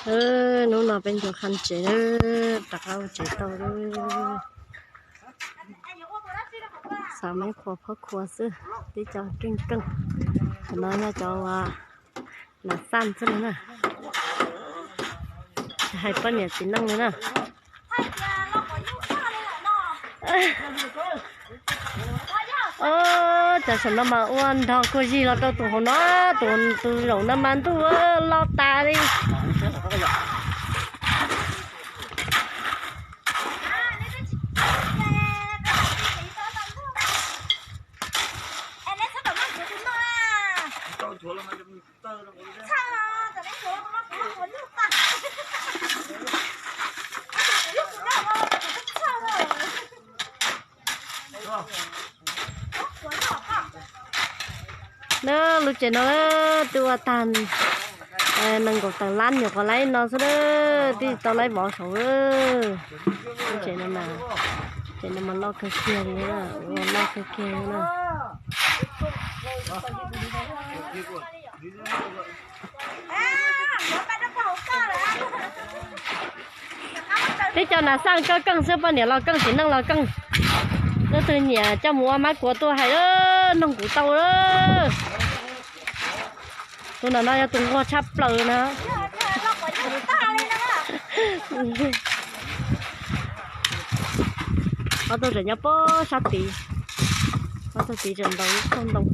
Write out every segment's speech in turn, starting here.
Hnub no peb ncua qha tsev, rov qab ua tsev tau lawm. Xav meej qhuav phob khuav xwb, tib co keej keej. Cov no yog cov uas nas xaj xwb na. Tsis hais poj niam txiv neej li na. Cov saum no mas ua nrog kuj zig los rau tus hauv no, tus tus zaum no mas ntuj loj tas li. Lub tsev no twb ua tag nees nkaum tawm lab nyuam qhuav laib no xwb, twb tau laib vov saud. Lub tsev no, tsev no mas loj kawg kiag li, ua loj kawg kiag li na. Peb cov nas xaj keej keej xwb, poj niam los keej, txiv neej los keej. Leej twg nyiam coj mus ua mab kuav tuaj hais, noog kuv tau lawm. Tus no no yog tus nquag tshaj plaws na. Ob tug tseem nyob pob sab tid, ob tug tid tseem ntaus lub txaug ntoo.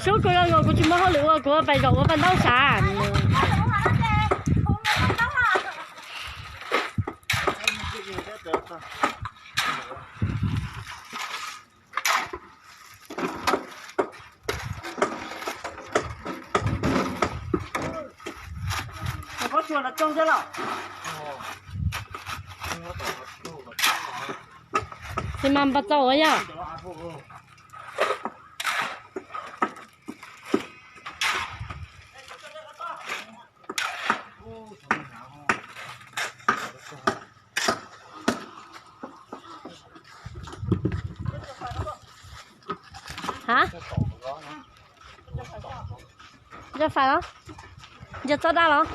Sub kuv yog kuv tsis muaj hauj lwm ua, kuv pais zaum ua paj ntaub sav. Xi mas npog txaus yog. Hab, ntsaws fais los? Ntsaws txoj dab los?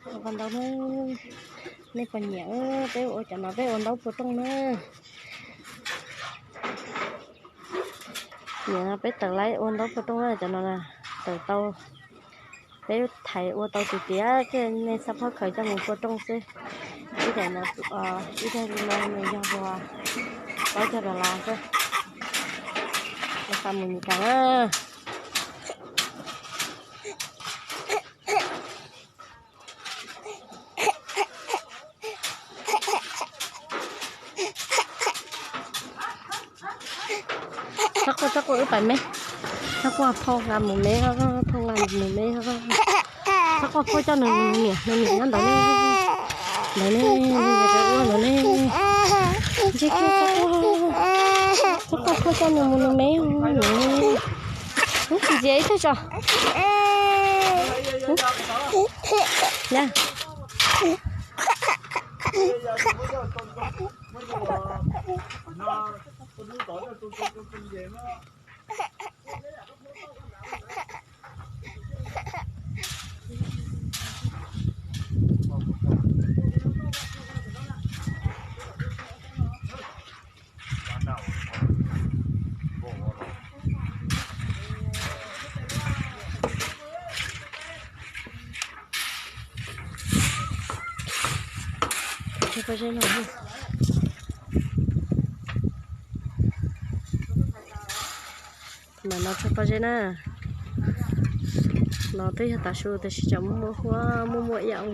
Ua paj ntaub, nej puas nyiam peb ua cov no peb ua ntaub pua rooj na. Nyiam no peb tawm laib ua ntaub pua rooj na, cov no tawm tau. Peb thaiv ua tau tiag tiag, nej xab phob khaws coj mus pua rooj xwb. Ib daim no, ib daim no nws yog uas plaub caug dollar xwb. Ua xa mus Mis Kas na. Txhob quaj, txhob quaj, wb pais me. Txhob quaj, phauj nqa mus me, phauj nqa mus me. Txhob quaj, phauj coj nws mus nws niam, nws niam nyob ntawd ne. Ntawd ne, nws niam ua ntawd ne. Txhob quaj, txhob quaj, phauj coj nws mus nws me. Ntxias ib tug tso. Pob zeb no, no tshuav pob zeb na. No twb yog tav su tab sis tsam muaj muaj huab muaj muaj ib yam.